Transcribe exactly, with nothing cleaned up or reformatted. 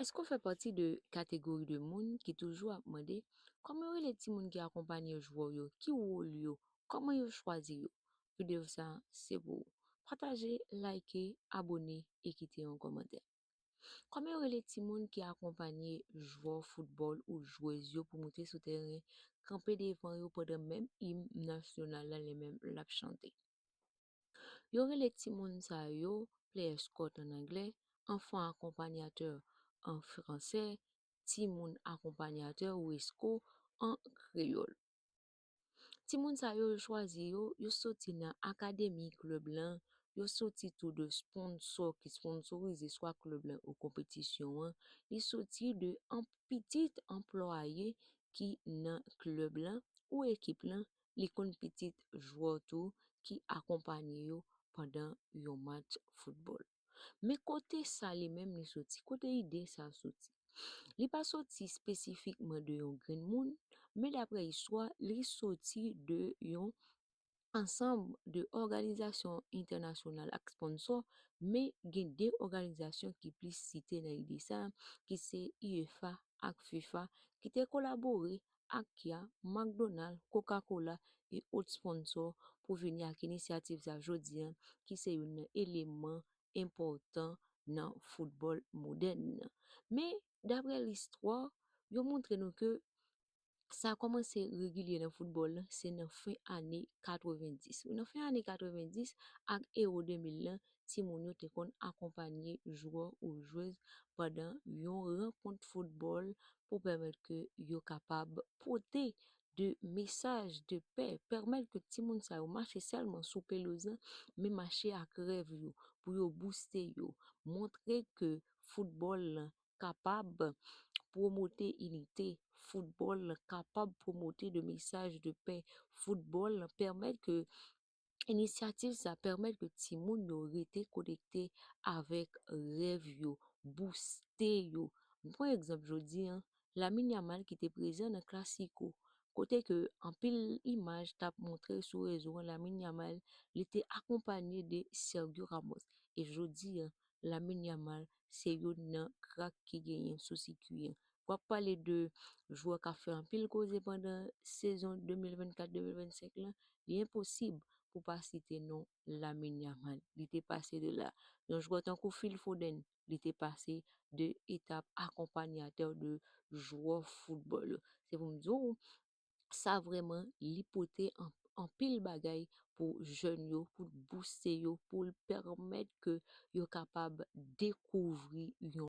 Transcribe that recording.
Èske w fè pati de kategori de moun ki toujou ap mande kòman yo rele timoun ki akonpanye jwè yo, ki wòl yo, kòman yo chwazi yo? Videyo sa a se pou ou. Pataje, like, abòne e kite yon kòmantè. Kòman yo rele timoun ki akonpanye jwè foutbòl ou jwèz yo pou moute sou teren, kanpe devan yo pandan menm im nasyonal la lè menm l ap chante? Yo rele timoun sa yo player scout an anglè, enfant accompagnateur an fransè, timoun akonpanyatè ou esco an kreyòl. Timoun sa yo, yo chwazi yo, yo soti nan akademi klèb lan, yo soti tou de sponsò ki sponsorize swa klèb lan ou konpetisyon an, li soti de an pitit anplwaye ki nan klèb lan ou ekip lan, li konn pitit jwè tou ki akonpanye yo pandan yon match foutbòl. Men kote sa li menm li soti, kote ide sa soti? Li pa soti espesifikman de yon grenn moun, men daprè istwa, li soti de yon ansanm de òganizasyon entènasyonal ak sponsò, men gen de òganizasyon ki plis site nan ide sa, ki se UEFA ak FIFA, ki te kolabore ak Kia, McDonald, Coca-Cola e òt sponsò pou vini ak inisyativ sa jodi a, ki se youn nan eleman enpòtan nan foutbòl modèn nan. Men, daprè listwa, yo montre nou ke sa kòmanse regilye nan foutbòl lan, se nan fen ane katrevenndis. Wi, nan fen ane katrevenndis, ak Ewo de mil lan, timoun yo te konn akonpanye jwè ou jwèz pandan yon rankont foutbòl pou pèmèt ke yo kapab pote de mesaj de pè, pèmèt ke timoun sa yo mache sèlman sou peloz lan, men mache ak rèv yo, pou yo bouste yo, montre ke foutbòl lan kapab pwomote inite, foutbòl lan kapab pwomote de mesaj de pè, foutbòl lan pèmèt ke inisyativ sa pèmèt ke timoun yo rete konekte avèk rèv yo, bouste yo. M pran egzanp jodi a, Lamine Yamal ki te prezan nan Clasico, kote ke anpil imaj t ap montre sou rezo an, Lamine Yamal, li te akonpanye de Sergio Ramos. E jodi a, Lamine Yamal se youn nan krak ki genyen sou sikui an. W ap pale de jwè k ap fè anpil koze pandan sezon de mil vennkat de mil vennsenk lan, li enposib pou pa site non Lamine Yamal. Li te pase de la. Yon jwè tankou Phil Foden, li te pase de etap akonpanyatè de jwè foutbòl yo. Se pou m di w, sa vrèman, li pote an-, anpil bagay pou jèn yo, pou l bouste yo, pou l pèmèt ke yo kapab dekouvri yon